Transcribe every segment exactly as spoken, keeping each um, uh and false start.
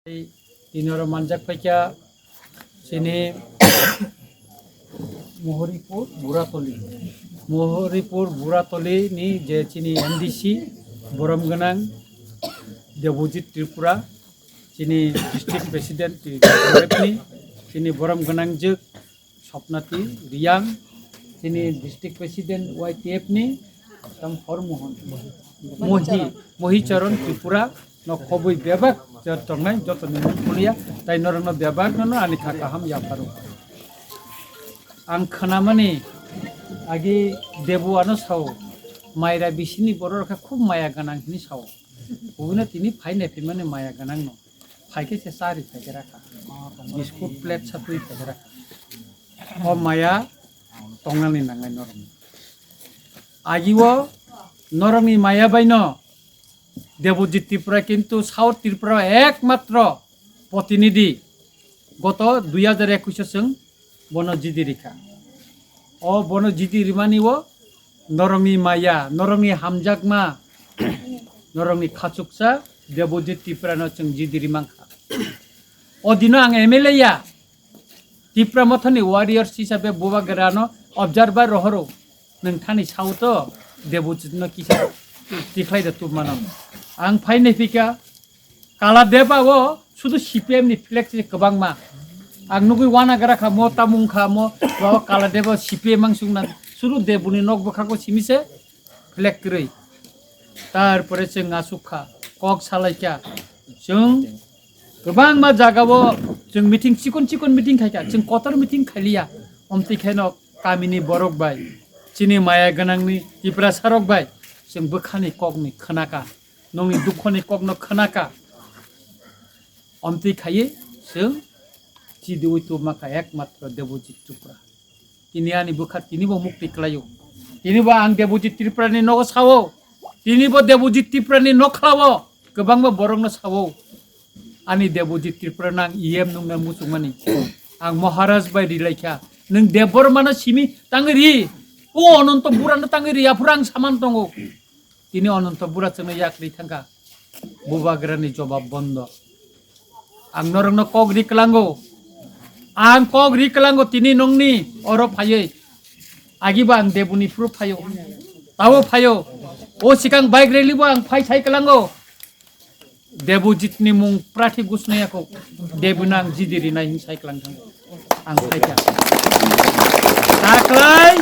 Tini oro manjak phaikha chini Mohoripur Buratoli. Mohoripur Buratoli ni je chini M D C borom gwnang Debojit Tripura, chini district president ni, chini borom gwnang jwk Sopnati Riang, chini district president Y T F ni, tang Hormohon, Mohi, Mohicharan Tripura, no khobwi bebak je tongnai joto ni mung khuliya, tai norokno bebak no ani kha kaham yapharo. Ang khnamani agi Debu ano sao, Maira bisini borok khe khub maya gwnang hini sao. Ubuna tini phai naiphaimani maya gwnang no. Phaikhe se chari phaikhe rakha. Biskut plate sa twi phaikhe rakha. O maya tongnani nangnai norokni. Agi o norokni maya bai no Debojit Tripura kintu South Tripura ekmatro protinidhi goto dui hajar ekush o chwng bono jidi rikha. O bono jidi rimani o norokni maya, norokni hamjakma, norokni khachuksa Debojit Tripura no chwng jidi rimang kha. O dino ang M L A ya, Tipra Mothani warriors hisabe Bubagra no observer rohoro. Nwng thani sao to Debojit no kisa tikhlai da tubmano. Ang phai naiphaikha, Kala Deba o sudu C P M ni flag se kwbangma. Ang nugui wana gra kha mo tamung kha mo, bo Kala Deba C P M ang sungna sudu Debuni nok bwkhago simi se flag kwrwi. Tarpore chwng asuk kha, kok salai kha. Chwng kwbangma jaga o chwng meeting, chikon chikon meeting khai kha. Chwng kotor meeting khailiya. Omtwi khaino kamini borok bai, chini maya gwnangni Tiprasa rok bai chwng bwkhani kokni khwnaka. Nongni dukhoni kokno khwnaka. Omtwi khaiwi chwng chidiwi tubma kha ekmatro Debojit Tripura. Tini ani bwkha tinibo mukti kwlaio. Tinibo ang Debojit Tripurani nogo sao. Tinibo Debojit Tripurani nokhlao kwbangma borokno sao. Ani Debojit Tripura nang E M nungna muchungmani. Ang Maharaj bai rilaikha. Nwng Debbarmano simi tangwi ri. O Ononto Burano tangwi ri. Aphuru ang saman tongo. Tini Ononto Bura chwngno yak ri thangkha. Bubagrani jobab bondo. Ang norokno kok ri kwlango. Ang kok ri kwlango tini nongni oro phaiwi. Agibo ang Debuni phuru phaio. Tabo phaio. O sikang bike rally bo ang phai sai kwlango. Debojitni mung prathi gusnaya kok. Debuna ang jidi rinai hin sai kwlang thango. Ang saikha. Taklai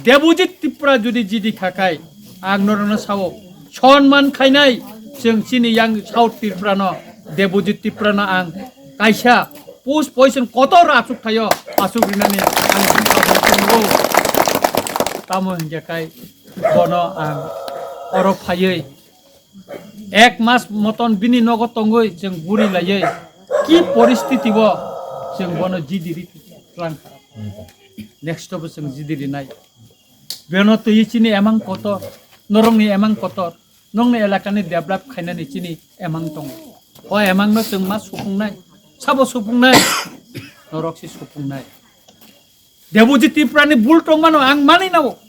Debojit Tripura jodi jidi khakai, ang norokno sao, sonman khainai, chwng chini yang South Tripura no, Debojit Tripura no ang kaisa post position kotor achuk thaio, achuk rinani ang tongo. Tamo hinkhe kai bono ang oro phaiwi Ek mas moton bini nogo tongwi chwng buri laiwi ki poristiti bo chwng bono jidi ri twlang kha. Next bo chwng jidi rinai. Beno twi chini emang kotor, norokni emang kotor, nongni elakani develop khainani chini emang tongo. O emangno chwng ma supungnai, sabo supungnai, norok si supungnai. Debojit Tripurani bul tongmano ang mani nao.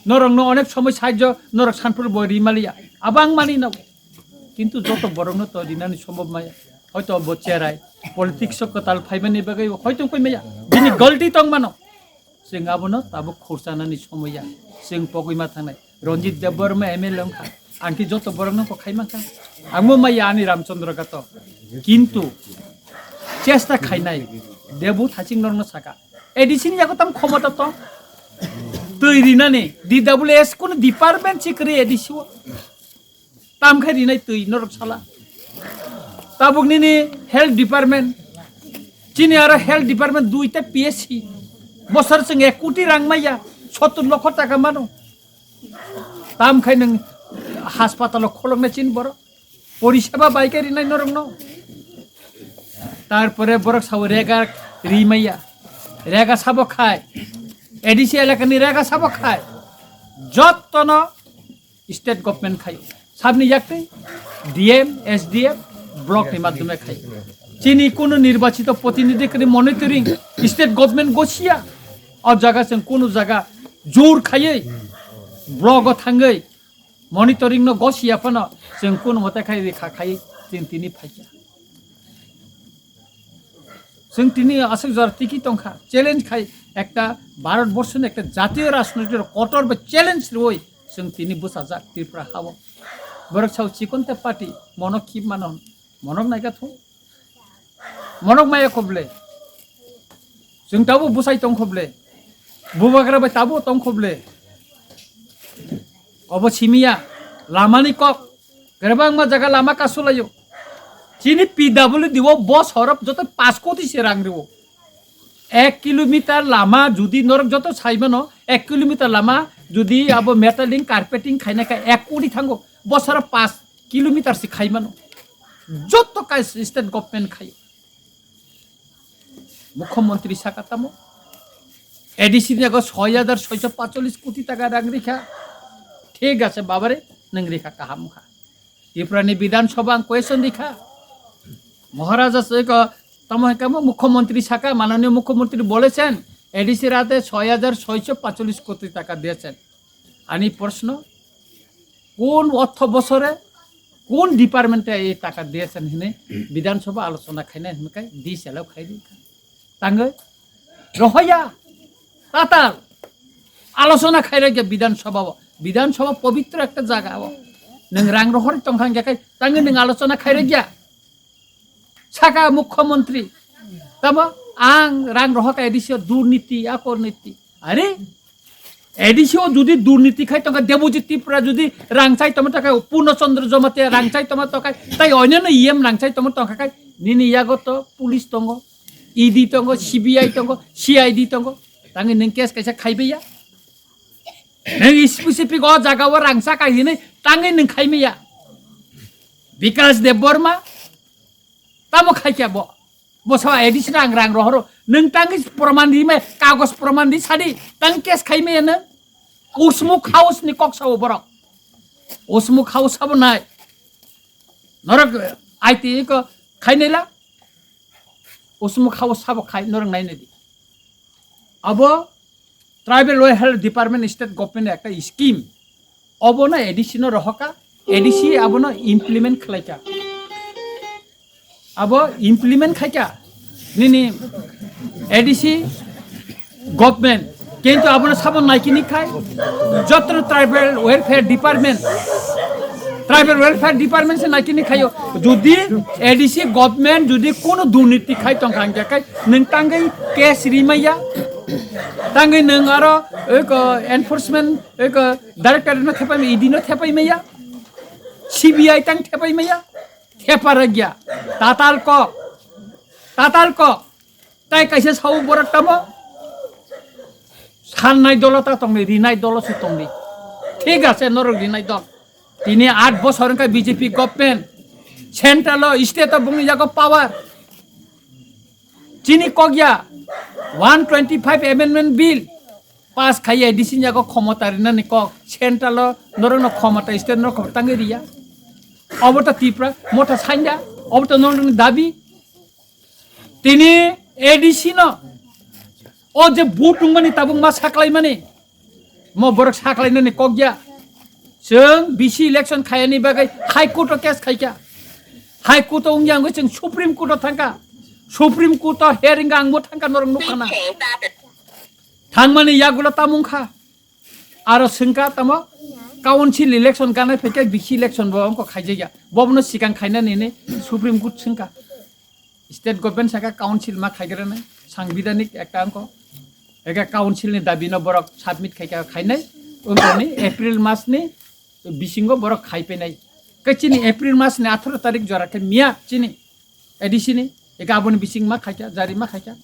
Norokno onek somoi sahajyo norok sanphuru bo ri maliya. Abo ang mani nao. Kintu joto borokno to rinani sombhob maya. Hoito bo cherai. Politics o kwtal phaimani bagwi hoito wngwi maya. Bini galti tongmano. Chwng abono tabuk khurchanani somoi ya. Chwng pogwi ma thangnai. Ranjit Debbarma M L A wngkha. Ang khe joto borokno kok khai mankha. Ang bo maya ani Ramchandra Gato. Kintu chesta khainai. Debu Thaching norokno saka. A D C ni yago tam khomota tong. Twi rinani D W S kunu department si kwrwi A D C o. Tam khe rinai twi norok sala. Tabuk nini health department. Chini aro health department duita P S C. Bosor chwng ek koti rang maya. Sottur lokho taka mano. Tam khai nwng haspatalo kholoknai chini borok. Poriseba bai khe rinai norokno. Tarpore borok sao rega ri maya. Rega sabo khai. A D C elakani rega sabo khai. Jottono state government khai. Sabni yaktwi D M, S D M, block ni madhyome khai. Chini kunu nirbachito protinidhi kwrwi monitoring state government gosiya. O jaga chwng kunu jaga jor khaiwi block o thangwi monitoring no gosiya phano chwng kunu mote khai ri kha khai chwng tini phaikha. Chwng tini aswk jora tiki tongkha, challenge khai ekta Bharat borso ni ekta jatiyo rajnoitik kotor bai challenge rwui chwng tini bwsajak Tripura hao. Borok sao chikon te party monok khib manon, monok naikha thung, monok maya khoble, chwng tabo bwsai tong khoble, bubagra bai tabo tong khoble. Obo simiya, lamani kok, kwbangma jaga lama kasulaio. Chini P W D o bosoro joto paanch koti se rang rwo. Ek kilometer lama judi norok joto saimano, ek kilometer lama judi abo metaling carpeting khaina kha ek koti thango, bosoro paanch kilometer se khaimano. Joto kai state government khaio. Mukhyamantri saka tamo A D C ni yago soi hajar soiso paanchchollish koti taka rang rikha. Thik ache babare, nwng rikha kaham kha. Tripura ni Bidhan Sabha ang question rikha. Maharaja se ko tamo hingkha mo Mukhyamantri saka, mananiyo Mukhyamantri bolechen A D C rate soi hajar soiso paanchchollish koti taka diyechen. Ani proshno, কোন অর্থ বছরে কোন ডিপার্টমেন্টে এই টাকা দিয়েছেন হিনে বিধানসভা আলোচনা খাইনা হিনকাই দিয়েছিল খাই দিন। Tangwi rohoya tatal alochona khairokya Bidhan Sabha o. Bidhan Sabha pobitro ekta jaga o. Nwng rang rohor tongkha hingkhe tangwi nwng alochona khairokya. Saka Mukhyamantri tamo ang rang rohorkha A D C o durniti, akorniti. Are A D C o judi durniti khai tongkha, Debojit Tripura judi rang chai tongma takai, Purno Chandra Jamatia rang chai tongma takai, tai onyono E M rang chai tongma tongkha kai, nini yago to police tongo, E D tongo, C B I tongo, C I D tongo, tangwi nwng case kaisa khaibai ya. Nwng specific o jaga o rang chaka hinwi tangwi nwng khaimaya. Bikash Debbarma tamo khaikya bo. Bo sawa A D C rang rang rohoro. Nwng tangwi proman di mai, kagos proman di sadi. Tang case khaimaya nwng. Usmuk House ni kok sao borok. Usmuk House sabo nai. Norok I T ko khainai la. Usmuk House sabo khai norok nainai di. Abo Tribal Welfare Department state government ekta scheme. Obono A D C no rohoka, A D C abono implement khlaika. Abo implement khaika nini A D C government. Kintu abono sabo naikini khai jotro Tribal Welfare Department, Tribal Welfare Department se naikini khayo. Judi A D C government judi kono durniti khai tongkha hingkhe kai nwng tangwi case rimaya, tangwi nwng aro eko enforcement eko director no thepai maya, E D no thepai maya, C B I tang thepai maya, thepa ragya, tatal kok, tatal kok. Tai kaisa sao borok tamo sannai dolo ta tongdi, rinai dolo se tongdi. Thik ase, norok rinai dol. Tini aat bosor wngkha B J P government, central o, state o bongni yago power. Chini kokya one twenty five amendment bill pass khai A D C ni yago khomota rinani kok, central o norokno khomota, state norok khomota tangwi riya. Obo to Tripura motha sanya, obo to norokni dabi. Tini A D C no o je vote wngmani tabuk ma saklaimani, mo borok saklainani kok ya. Chwng B C election khayani bagwi High Court o case khaikha. High Court o wngya wngwi chwng Supreme Court o thangkha. Supreme Court o hearing o ang bo thangkha, norok nukkha na. Thangmani yagulo tamung kha. Aro swngkha tamo council election ganai phaikha, B C election bo wngkha khaijakya. Bobono sikang khainani hinwi Supreme Court swngkha. State government saka council ma khaigrana, sangbidanik ekta wngkha. Eka council ni dabi no borok submit khaikha khainai. Wngkha ni April mas ni bisingo borok khaipenai. Khe chini April mas ni atharo tarik jora khe miya chini A D C ni, eka aboni bising ma khaikha, jari ma khaikha.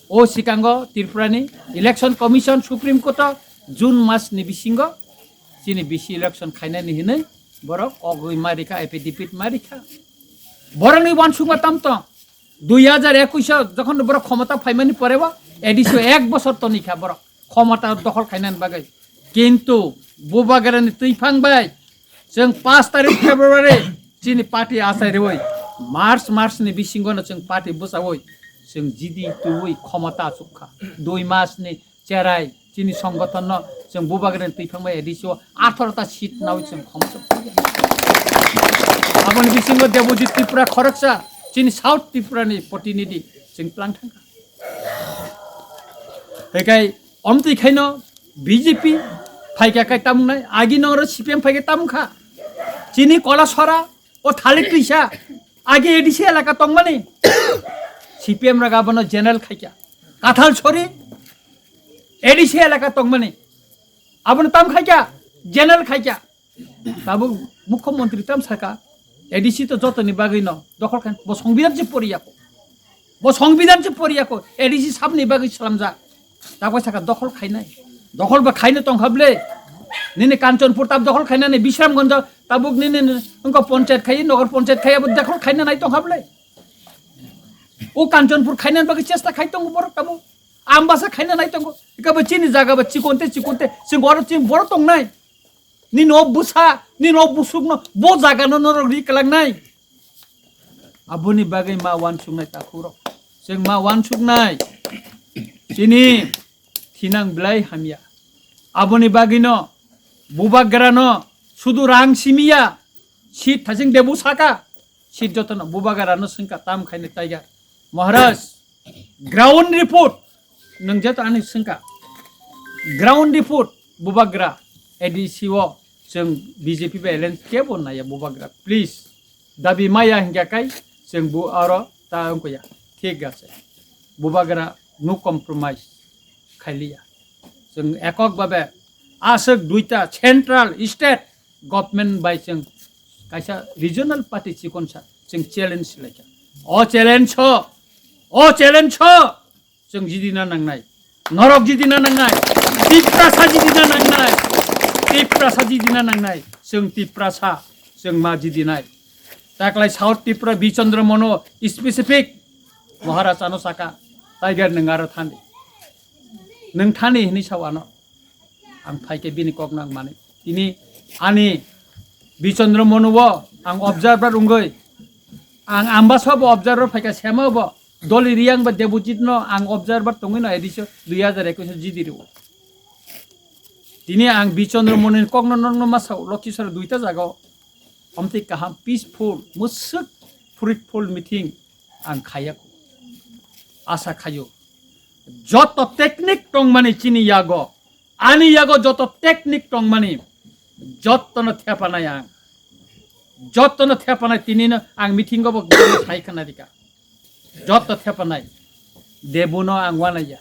O sikango Tripura ni Election Commission Supreme Court o June mas ni bisingo chini B C election khainani hinwi borok ogwi ma rikha, affidavit ma rikha. Borokni uansukma tam tong. Dui hajar ekush o jokhon borok khomota phaimani pore bo A D C o ek bosor tonikha borok khomota dokhol khainani bagwi. Kintu Bubagrani twiphang bai chwng paanch tarik February chini party achai rwi March, March ni bisingo no chwng party bwchaui chwng jidi twiwi khomota achukha. Dui mas ni cherai chini songgothon no chwng Bubagrani twiphang bai A D C o atharo ta seat naui chwng khomchok. Aboni bisingo Debojit Tripura khoroksa chini South Tripura ni protinidhi Chwng plang thangkha. Hekai omtwi khaino B J P phaikha kai tamnai, agi noro C P M phaikha tamkha. Chini kola sora, o thalik twisa, agi A D C elaka tongmani. C P M raga bono general khaikha. Kathal sori, A D C elaka tongmani. Abono tam khaikha, general khaikha. Tabuk mukhyamantri tam saka, A D C to jotoni bagwi no dokhol khain, bo songbidan se poriya ko. Bo songbidan se poriya ko, A D C sabni bagwi slamjak. Tabuk saka dokhol khainai. Dokhol ba khaino tongkha ble. Nini Kanchanpur tab dokhol khainani, Bisramganj tabuk nini wngkha panchayat khai, Nagar panchayat khai, abo dokhol khaina nai tongkha ble. O Kanchanpur khaina bagwi chesta khai tongo borok tabuk. Ambasa khaina nai tongo. Ika bo chini jaga ba chikonte chikonte, chwng oro chini borok tongnai. Nini o bwsa, nini o busukno, bo jagano norok ri kwlangnai. Aboni bagwi ma uansuknai takhurok. Chwng ma uansuknai. Chini thinang belai hamya. Aboni bagwino bubagrano sudu rang simiya. Sit thaching debu saka. Sit jotono bubagrano swngkha tam khainai tiger. Maharaj, ground report. Nwng jeto ani swngkha. Ground report, bubagra, A D C o chwng B J P bai alliance kebo naiya bubagra. Please, dabi maya hingya kai chwng bu aro ta wngkha ya. Thik ase. Bubagra no compromise khailiya. Chwng ekok babe aswk duita central state government bai chwng kaisa regional party chikonsa chwng challenge laikha. O challenge o, o challenge o. Chwng jidina nangnai. Norok jidina nangnai. Tiprasa jidina nangnai. Tiprasa jidina nangnai. Chwng Tiprasa. Chwng ma jidinai. Taklai South Tripura Bichandra Mono specific Maharaj ano saka. Tiger nwng aro thani. Nwng thani hini sao ano. Ang phaikhe bini kokno ang mani. Tini ani Bichandra Mono o ang observer wngwi. Ang Ambasa bo observer phaikha, Sema bo. Doli Riyang ba Debojit no ang observer tongwi no edisio dui hajar ekwis o jidi rio. Tini ang Bichandra Mono ni kokno norokno ma sao, Lokhisora duita jaga o. Omtwi kaham peaceful, mwswk fruitful meeting ang khaiya. Asa khaio. Joto technique tongmani chini yago. Ani yago joto technique tongmani, jottono thepanai ang. Jottono thepanai tinino ang meeting o bo sai khna dika. Jotto thepanai. Debuno ang wanaya.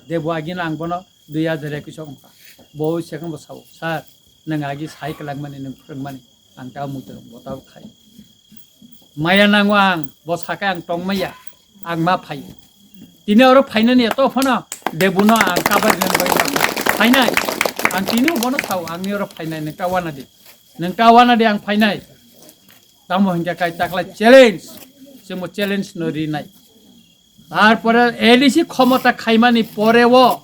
Debu agino ang bono dui hajar ekwis o wngkha. Bo second bo sao, "Sir, nwng agi sai kwlangmani, nwng phwrwngmani." Ang ta muitu bo ta khai. Maya nango ang, bo saka ang tongmaya, ang ma phai. Tini oro phainani eto phano Debuno ang kabar nang bai phainai. Ang tini bono sao, ang ni oro phainai, nang ta wana di. Nang ta wana di ang phainai. Tamo hingke kai taklai challenge, semo challenge no rinai. Tarpore A D C khomota khaimani pore o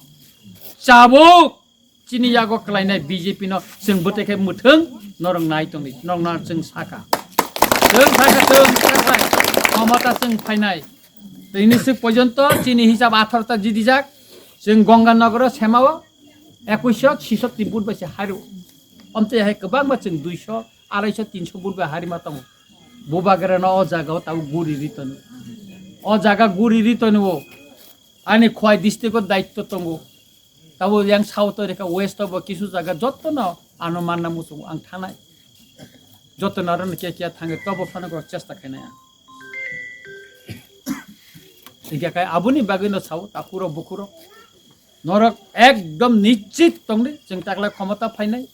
chabuk chini yago kwlainai B J P no chwng bwtwi khe mwthwng norok nai tongdi, norok no chwng saka. Chwng saka chwng saka khomota chwng phainai. Tini swk porjonto chini hisab atharota jidijak, chwng Ganga Nogoro semao ekwis sho chisotti vote bai se hairo. Omtwi hai kwbangma chwng dui sho, arai sho, tin sho vote bai harima tongo. Bubagra no o jaga o tabuk guri ri tono. O jaga guri ri tono o. Ani Khowai district o daitto tongo. Tabuk yang south o reka west o bo kisu jaga jotto no ano manna muchungo ang thanai. Jotto no aro no kiya kiya thangwi tobo phano kok chesta khainai ang. Hingke kai aboni bagwi no sao takhuro bukhuro. Norok ekdom nischit tongdi, chwng taklai khomota phainai.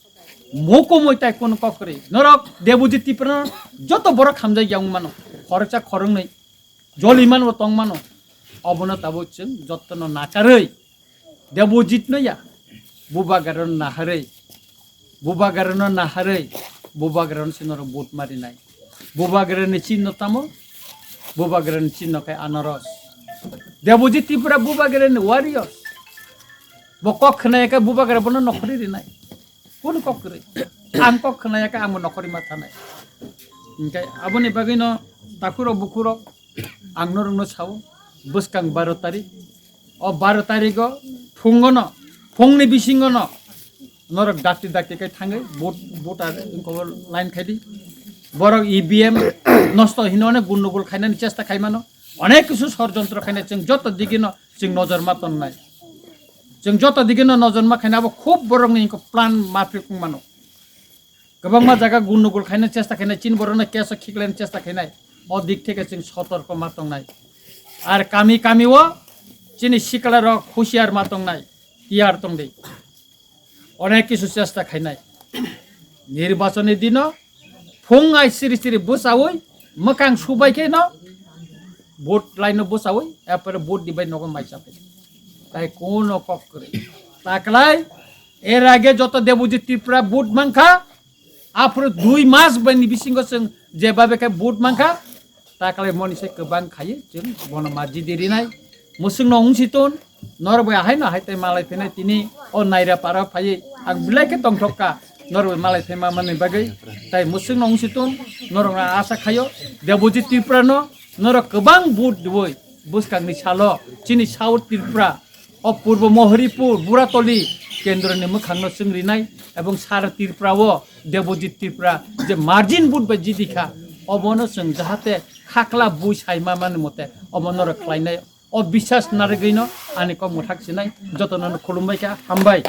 Mokomoi tai kono kok kwrwi. Norok Debojit Tipra no joto borok hamjak ya wng mano. Khoroksa khoroknwi joli mano tong mano. Obono tabuk chwng jottono nakarwi. Debojit no ya. Bubagra no naharwi. Bubagra no naharwi. Bubagra no se norok vote marinai. Bubagra ni chinno tamo? Bubagra ni chinno khe anaros. Debojit Tipra Bubagra ni warriors. Bo kok khna ya khe Bubagra bono nokhori rinai. Kun kok kwrwi. Ang kok khna ya khe ang bo nokhori ma thanai. Hingke aboni bagwi no takhuro bukhuro ang norok no sao. Bwskang baro tarik. O baro tarigo phungono, phungni bisingono norok dakti dakti kai thangwi vote, voter wngkha line khaidi. Borok E V M nosto hinwi onek gundogol khainani chesta khaimano. Onek kisu sorjontro khainai, chwng joto digino chwng nojor ma tongnai. Chwng joto digino nojor ma khainai, abo khub borokni wngkha plan mafik wngmano. Kwbangma jaga gundogol khaina chesta khainai, chini borokno keso khiklaina chesta khainai. O dik theke chwng sotorko ma tongnai. Ar kami kami o chini sikla rok husiar ma tongnai, tiyar tongdi. Onek kisu chesta khainai. Nirbachoni dino phung ai siri siri bwsaui mwkang subai khe no vote line no bwsaui, apore vote dibai nogo maisa phai. Tai kono kok kwrwi. Taklai er age joto Debojit Tripura vote mankha, aphuru dui mas bai ni bisingo chwng jebabe khe vote mankha, taklai moni se kwbang khaiwi chwng bono marji di rinai. Mwswkno wngsi ton, norok bai ahai no hai tai malai phainai tini o naira para phaiwi ang belai khe tongthok kha, norok bai malai phaima manwi bagwi. Tai mwswkno wngsi ton, norok no asa khaio, Debojit Tripura no norok kwbang vote diwi bwskangni salo chini South Tripura, o Purbo Mohoripur, Buratoli kendroni mwkhangno chwng rinai, ebong sara Tripura o Debojit Tripura je margin vote bai jidi kha, obono chwng jahate khakla bui saima mani mote obo norok khlainai. O biswas narigwino ani kok mwthak sinai, jotono khulumbai kha, hambai.